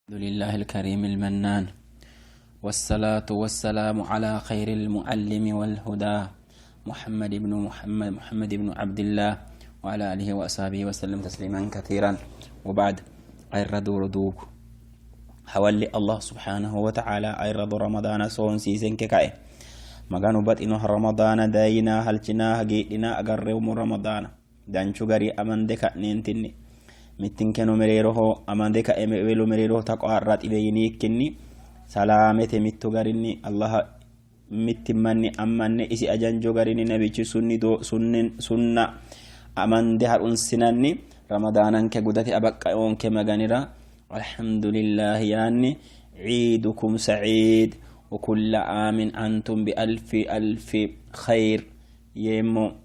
الحمد لله الكريم المنان، والصلاة والسلام على خير المعلم والهدى محمد بن محمد، محمد بن عبد الله، وعلى آله وأصحابه وسلم تسليما كثيرا، وبعد. ayirradu roduuwu, hawalle Allah subhanahu wa ta'ala ayirrado Ramadaana soonsiisenke kae Maganu baxinoha Ramadaana dayina halchina hagiidhina agarreemmo. Ramadaana danchu gari amande ka'neentinni mittinkeno mereeroho amande ka'e welu mereeroho taqo'arraxibe yiniikkinni salaamete mittu garinni Allah mittimmanni ammanne isi ajanjo garinni nabichi sunni sunna amande harunsinanni Ramadaananke gudate abaqqayoonke Maganira alhamdulillahi yaanni ciidukum saciid wa kulla aamin antum bi alfi alfi khayr yeemmo.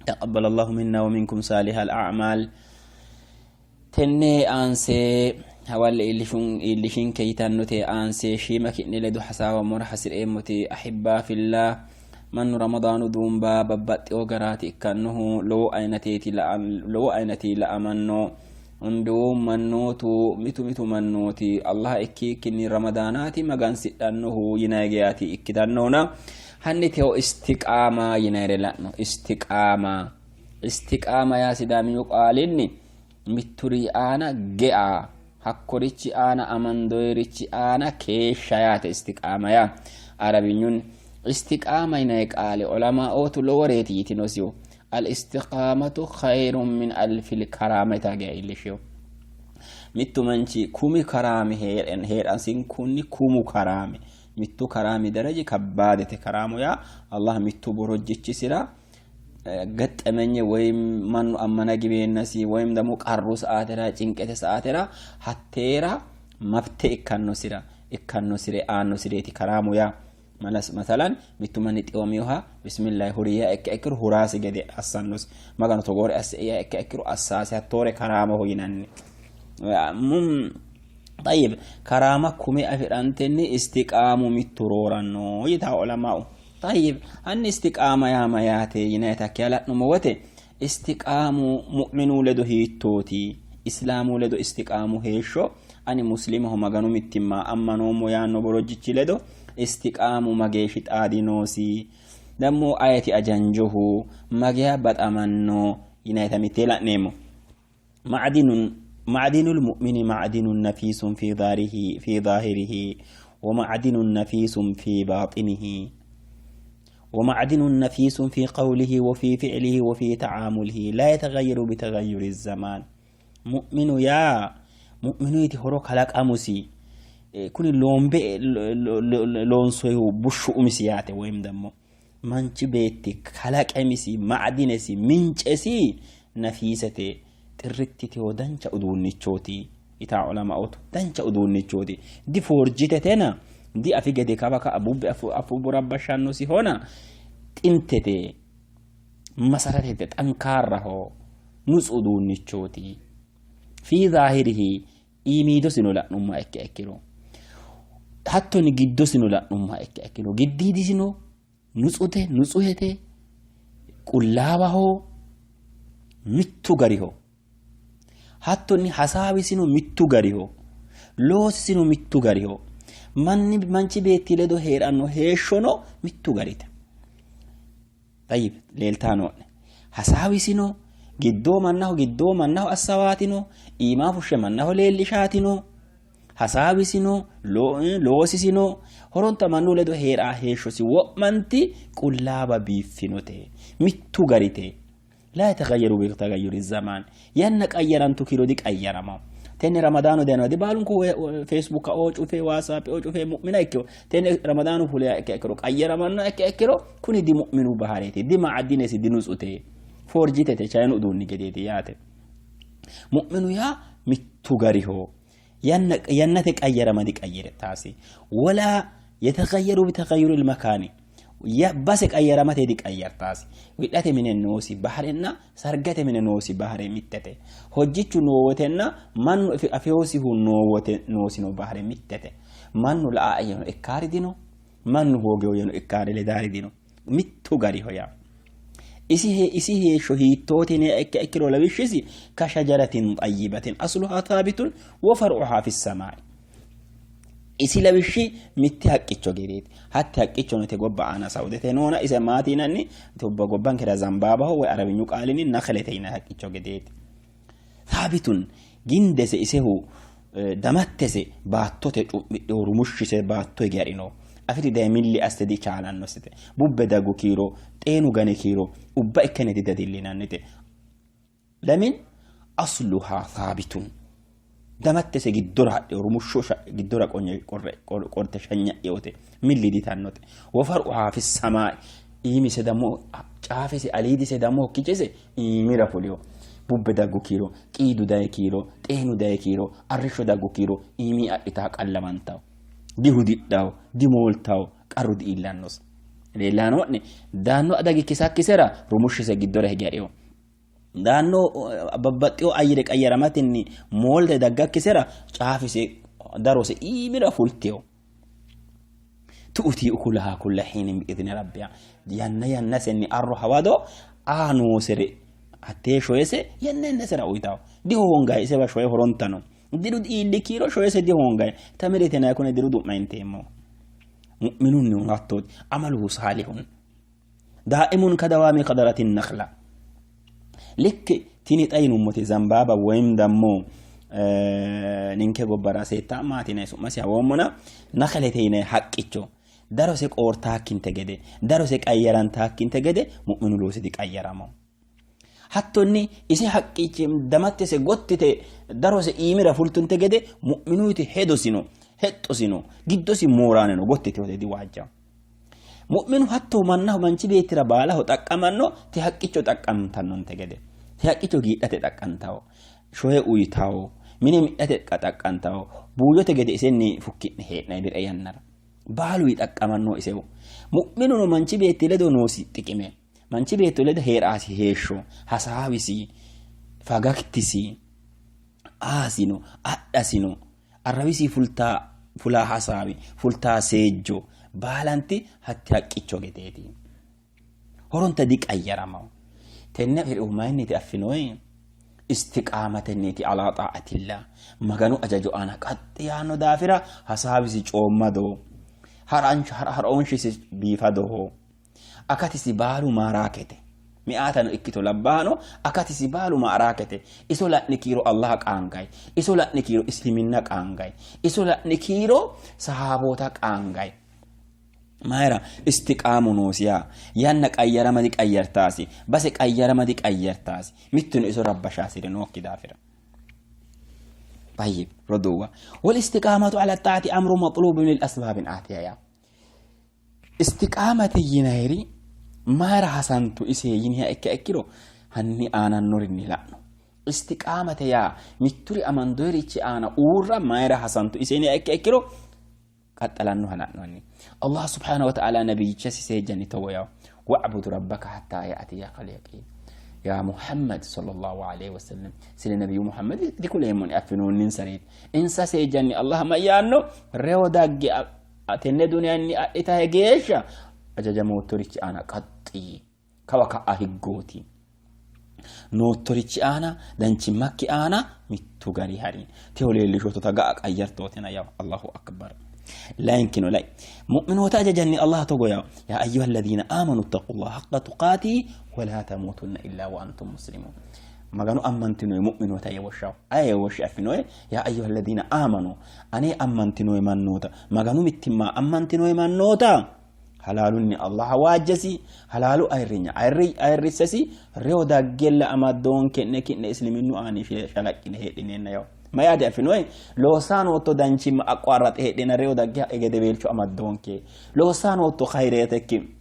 Taqabbal allahu minna wa minkum saalihal a'maal. Tenne aanse hawalle iillishinke yitannote aanse shiima ki'ne ledo hasaawammora hasi'reemmoti, ahibbaa fillah, mannu Ramadaanu duumba babbaxxewo garaati ikkannohu, lowo ayinateeti, lowo ayinati la'amanno. Undu mannootu mitu mitu mannooti Allah ikkiikkinni Ramadaanaati magansidhannohu yinayi geyaati ikkitannohuna, hanni teo istiqaama yinayire la'no. Istiqaama, istiqaama yaa Sidaamiyu qaalinni mitturi aana gea, hakkorichi aana amandoyirichi aana keeshsha yaate istiqaama yaa Arabinyunni. Istiqaama yinayi qaale olamaootu loworeeti yitinosihu. Al istiqaamatu khayrun min alfil karaama yitaa gea iillishshiho. Mittu manchi kumi karaami hee'ransinkunni kumu karaami mittu karaami daraji kabbaadete. Karaamu yaa Allah mittu borojjichisira gaxxamenye woyim mannu ammana gibeennasi woyim ደግሞ qarru sa'aatera, cinqete sa'aatera hatteera mabte ikkannosira ikkannosire aannosireeti karaamu yaa. Masalan mittu manni xiwaminoha bismillahi huriya ikke ikkiro huraasi gede assannosi, Maganu togoore asse yaa ikke ikkiro assaasi, hattoore karaamaho yinanni. Tayyib, karaama kume afi'rantenni istiqaamu mittu rooranno yitaa ulama'u. Tayyib, hanni istiqaama yaa mayaate yinayita akkiya la'nummo wote, istiqaamu mu'minuu ledo hiittooti? Islaamuu ledo istiqaamu heeshsho, ani muslimaho, Maganu mittimma ammanoommo yaanno borojjichi ledo istiqaamu mageeshshi xaadi noosi? Dammo ayeti ajanjohu mageya baxamanno yinayita mittee la'neemmo. معدن معدن المؤمن معدن نفيس في ظاهره في ظاهره، ومعدن نفيس في باطنه، ومعدن نفيس في قوله وفي فعله وفي تعامله، لا يتغير بتغير الزمان. مؤمن yaa mu'minuyti horo kalaqamusi kuni loombe loonsoyihu bushshu umisi yaate, woyim ደግሞ manchi beetti kalaqemisi ma'dinesi mincesi nafiisete, xirrittiteho, dancha uduunnichooti yitaa ulama'ootu. Dancha uduunnichooti, di foorjitetena, di afi gede kawa ka'a bubbe afu burabbashshannosihona, xintete, masaratete, xankaarraho, nutsu uduunnichooti. Fi zaahirihi iimiidosino la'nummoha ikke ikkiro, hattonni giddosino la'nummoha ikke ikkiro, giddiidisino nutsute, nutsuhete, qullaawaho, mittu gariho. Hattonni hasaawisino mittu gariho, loosisino mittu gariho, manni manchi beetti ledo hee'ranno heeshshono mittu garite. Tayyib, leeltaa noo'ne. Hasaawisino giddoo mannaho, giddoo mannaho assawaatino, iimaa fushshe mannaho leellishaatino, hasaawisino, loosisino, horonta mannu ledo hee'ra heeshshosi wo'manti qullaawa biiffinote, mittu garite. Laa yataghayyaru bitaghayyuri zamaan, yanna qayyarantu kiiro diqayyarama. Tenne Ramadaanu dayino di baalunku Facebook oo cufe, WhatsApp oo cufe mu'mina ikkiro, tenne Ramadaanu fuliha ikke ikkiro qayyaramanno ikke ikkiro, kuni di mu'minu bahareeti, di ma'adinesi, di nutsute, foorjitete, chayinu uduunni gedeeti yaate. Mu'minu yaa mittu gariho, yanna yannate qayyarama diqayyirettaasi. Wala yataghayyaru bitaghayyuri ilmakaani, base qayyaramate diqayyartaasi. Wi'late mine noosi baharenna sargete mine noosi bahare mittete. Hojjichu noo wotenna mannu afeosihu noo wote noosino bahare mittete. Mannu la'a yeno ikkaari dino, mannu hoogeyo yeno ikkaari ledaari dino, mittu gariho yaa. Isi isi heeshsho hiittooti yiniha ikka ikkiro, lawishshisi ka shajaratin xayyibatin asluhaa thaabitun wa far'uhaa fis samaai. Isi lawishshi mitte haqqicho gedeeti. Hatti haqqichono te gobba aana Saudete noona ise maati yinanni? Gobbankera zambaabaho woy Arabinyu qaalinni nakhlete yinanni haqqicho gedeeti. Thaabitun gindese isehu damattese baattote cu'midhino rumushshise baatto hige ha'rino. Afiti daye milli asse dichaalannosite. Bubbe daggu kiiro, xeenu gani kiiro ubba ikkene didadillinannite. Lamin asluha thaabitun damattese giddora hadhino rumushsho giddora qorte shanya'yote milli ditannote. Wofaruha fissamaa iimise dammo caafese aliidise dammo hokkichese iimira fulino. Bubbe daggu kiiro, qiidu dayi kiiro, xeenu dayi kiiro, arrishsho daggu kiiro iimi adhita qallamantawo. Dihudidhawo, dimooltawo, qarru diillannose. Leellano'ne daanno adagi kisakkisera rumushshise giddora hige hadhino. Daanno babbaxxiyo ayyire qayyaramatenni moolte daggakkisera caafise darose iimira fultino. Tu'ti ukulaha kulla hiinin bi'izni rabbiha yanna yannasenni arro hawado aa noosere hattee shoyese yanna yannasera uyitawo. Dihoongayi isewa shoye horontano. Diru iilli kiiro shoyese dihoongayi. Tamirete nayi kune diru du'ma inteemmo. Mu'minunnihu hattooti. Amaluhu saalihun. Daa'imun kadawaami qadaratin nakhla. Likke tini xa yinummote zambaaba woyim dammo ninke gobbara seetta maati yinanni su'masi hawoommona nakhlete yinanni haqqicho darose qoortaakkinte gede darose qayyarantaakkinte gede mu'minu loosi diqayyaramo. Hattonni ise haqqichi damattese gottite darose iimira fultunte gede mu'minuyti hedosino hexxosino giddosi mooraaneno gottitewote diwaajjawo. Mu'minu hatto mannaho manchi beettira baalaho xaqqamanno te haqqicho xaqqantannonte gede te haqqicho giidhate xaqqantawo shoye uyitawo mine mi'nate xaqqantawo buuyyote gede isenni fukki'ne hee'nanni bire yannara baalu xaqqamanno isehu. Mu'minuno manchi beetti ledo noosi xiqime manchi beetto ledo hee'raasi heeshsho hasaawisi fagaktisi aasino adhasino arrawisi fultaa fulaa hasaawi fultaa seejjo baalanti hatti haqqicho gedeeti. Horonta diqayyaramawo. Tenne afi'rihu mayinniti affinoyi? Istiqaamatenniiti alaa xaa'atilla. Maganu ajajo aana qaxxi yaanno daafira hasaawisi coommado, ha'roonshisi biifadoho. Akatisi baalu maaraakete. Mi'aatano ikkito labbaano akatisi baalu maaraakete. Iso la'ni kiiro Allah qaangay. Iso la'ni kiiro isliminna qaangay. Iso la'ni kiiro sahaaboota qaangay. Mayira istiqaamu noosiya yanna qayyarama diqayyartaasi base qayyarama diqayyartaasi mittuno iso rabbashaasire nookki daafira. Tayyib roduuwa wal istiqaamatu ala xaati amru maxluubun lil asbaabin aatiya yaa. Istiqaamate yinayiri mayira hasantu ise yiniha ikkiha ikkiro hanni aanannorinni la'no. Istiqaamate yaa mitturi amandoyirichi aana uurra mayira hasantu ise yiniha ikkiha ikkiro qaxxalannoha la'no hanni. Allah subhanahu wa ta'ala nabiyyichasi seejjanni togo yawo wa'budu rabbaka hattaa ya'tiyakal yaqiin. Yaa Muhammad sallallahu alayhi wasallam sile nabiyyu Muhammad dikuleemmoni affinoonninsareeti. Insa seejjanni Allah mayyaanno reyo dagge Tenne duniyanni adhitahe geeshsha hajajamoottorichi aana qaxxi yii. Kawa ka'a higgooti. Noottorichi aana danchimmakki aana mittu gari hari. Teho leellishoottota ga'a qayyartootina yaw. Allahu akbar. Layinkino lai. Mu'minoota ajajanni Allah togo yaw. Yaa ayyuha alladhiina aamanu ittaqullaha haqqa tuqaatii wa laa tamuutunna illaa wa antum muslimuun. Maganu ammantinoe mu'minoota yee woshshawo. Aye yee woshshe affinoe? Yaa ayyuhalladiina aamanu, ane ammantinoe mannoota, Maganu mittimma ammantinoe mannoota, halaalunni Allaha waajjesi, halaalu ayirrinya ayirrissesi, reyo daggella amaddoonke'ne ki'ne isliminnu aani shalaqqine heedhineenna yawo. Ma yaate affinoe? Loossaa nootto danchimma aqquarraxxe heedheenna reyo dagge gedeweelcho amaddoonke. Loossaa nootto khayreetekki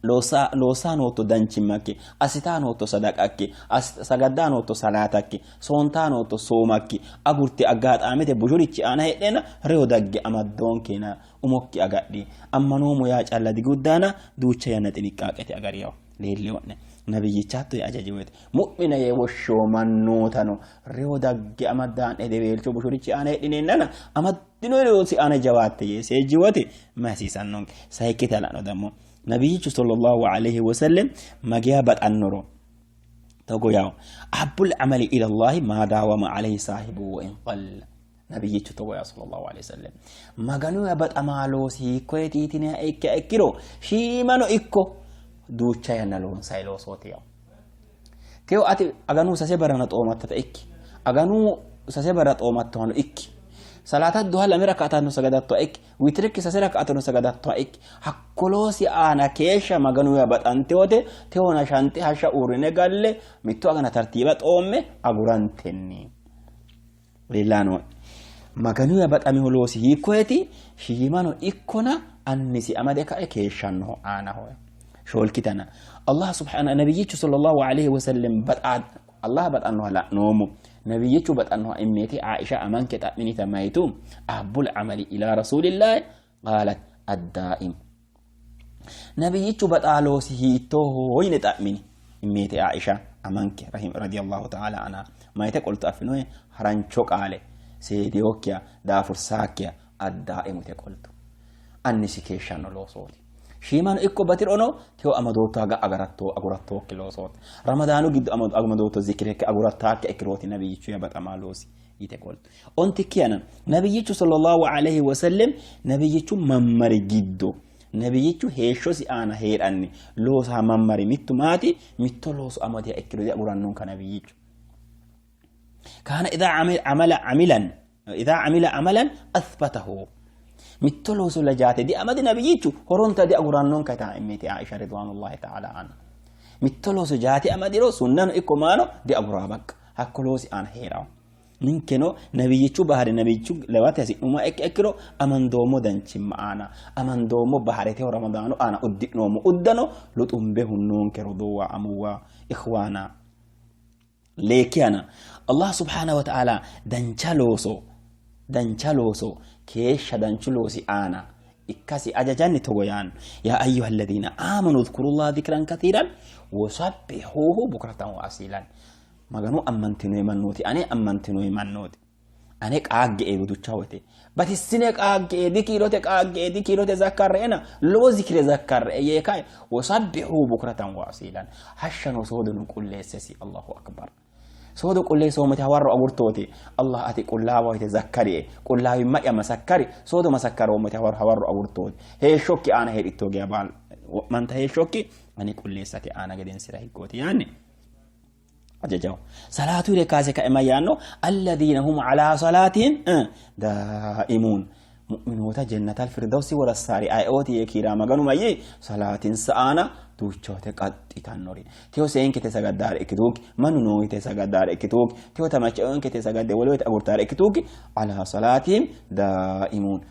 Loosaa nootto danchimmakki, assitaa nootto sadaqakki, sagaddaa nootto salaatakki, soontaa nootto soomakki agurte aggaaxaamete bushurichi aana heedheenna reyo dagge amaddoonkeena umokki agadhi. Ammanoommo yaa calla diguddaana duucha yanna xiniqqaaqete agari yawo. Leellino'ne nabiyyicha hatto yee ajaji woyte mu'mina yee woshshiwo mannootano reyo dagge amaddaa'ne hedeweelcho bushurichi aana heedhineennana amaddino loosi aana jawaatte yee seejji wote mayi hasiisannonke? Sayikkita la'no dammo nabiyyichu sallallahu alayhi wasallam mageya baxannoro togo yawo ahabbul amali ila Allahi ma dawama alayhi saahibu wa in qalla. Nabiyyichu togo yaa sallallahu alaihi wasallam Maganu baxamaa loosi hiikkoyeti yitiniha ikkiha ikkiro shiimano ikko duucha yanna loonsayi loosooti yawo. Teyo ati aganu sase barrano xoomattata ikki, aganu sase barra xoomattohano ikki, salaata duha lame raka'atanno sagadattoha ikki, witirikki sase raka'atanno sagadattoha ikki, hakko loosi aana keeshsha Maganu yaa baxantewote teyona shante hashsha uurrine galle mitto agana tartiiba xoomme agurantenni. Leellano Maganu yaa baxamino loosi hiikkoyeti? Shiimano ikkona annisi amade kae keeshshannoho aanaho. Shoolkitana Allah subhanahu nabiyyichu sallallahu alaihi wasallam baxa Allah baxannoha la'noommo. Nabiyyichu baxannoha immeeti Aisha amanke xa'minita mayitu ahabbul amali ila rasuulillahi qaalat addaa'im. Nabiyyichu baxaa loosi hiittooho yine xa'mini immeete Aisha amanke rahim radiyallahu ta'ala anha mayite qoltu affinohe harancho qaale seediyokkiya daafursaakkiya addaa'imu yite qoltu. Annisi keeshshanno loosooti. Shiimano ikko batirono teyo amadootto haga agaratto agurattokki loosooti. Ramadaanu giddo amadootto zikirekki agurattaakki ikkirooti nabiyyichu ya baxamaa loosi yite qoltu. Ontikkiyana nabiyyichu sallallahu alaihi wasallam nabiyyichu mammari giddo nabiyyichu heeshshosi aana hee'ranni loosa mammari mittu maati mitto looso amadiha ikkiro diagurannonka nabiyyichu. Kaana idhaa amala amilan idhaa amila amalan athbatahu mitto looso lajaate diamadi nabiyyichu horonta diagurannonka yitaa immiti Aisha ridwanullahi ta'ala anha. Mitto looso jaate amadiro sunnano ikko maano diaguraa baqqa hakko loosi aana hee'rawo. Ninkeno nabiyyichu bahari nabiyyichu lewate hasi'nummoha ikke ikkiro amandoommo danchimma aana amandoommo baharete ramadaanu aana uddi'noommo uddano luxumbe hunnoonke roduuwa amuwa ikhwaana leekkihana Allah subhanahu wa ta'ala dancha looso dancha looso keeshsha danchu loosi aana ikkasi ajajanni togo yaanno yaa ayyuha alladhina amanu dhkurullaha dhikran kathiran wasabbihuhu bukratan wa asilan Maganu ammantinoyi mannooti ane ammantinoyi mannooti ane qaagge''e duucha woyte batissine qaagge''e dikiirote qaagge''e dikiirote zakkarre'ena lowo zikire zakkarre'e yee kae wasabbihu bukratan wa asiilan hashshano soodono qulleessesi Allahu akbar soodo qulleessoommoti hawarro agurtooti Allah ati qullaawa yite zakkarie qullaawimma'ya masakkari soodo masakkaroommoti hawarro agurtooti heeshshokki aana heedhitto geya baal wo'manta heeshshokki ani qulleessate aana gedensira higgooti yaanni ajajaho salaatu hire kaase kae mayyaanno alladhiina hum alaa salaatihim daa'imuun mu'minoota jennatal firdawsi worassaari ayeooti yee kiiraa maganu mayyi salaatinsa aana duucha wote qaxxitannori teyo seenkite sagaddaare ikkituukki mannu nooyite sagaddaare ikkituukki teyo tamacheonkite sagadde wole woyte agurtaare ikkituukki alaa salaatihim daa'imuun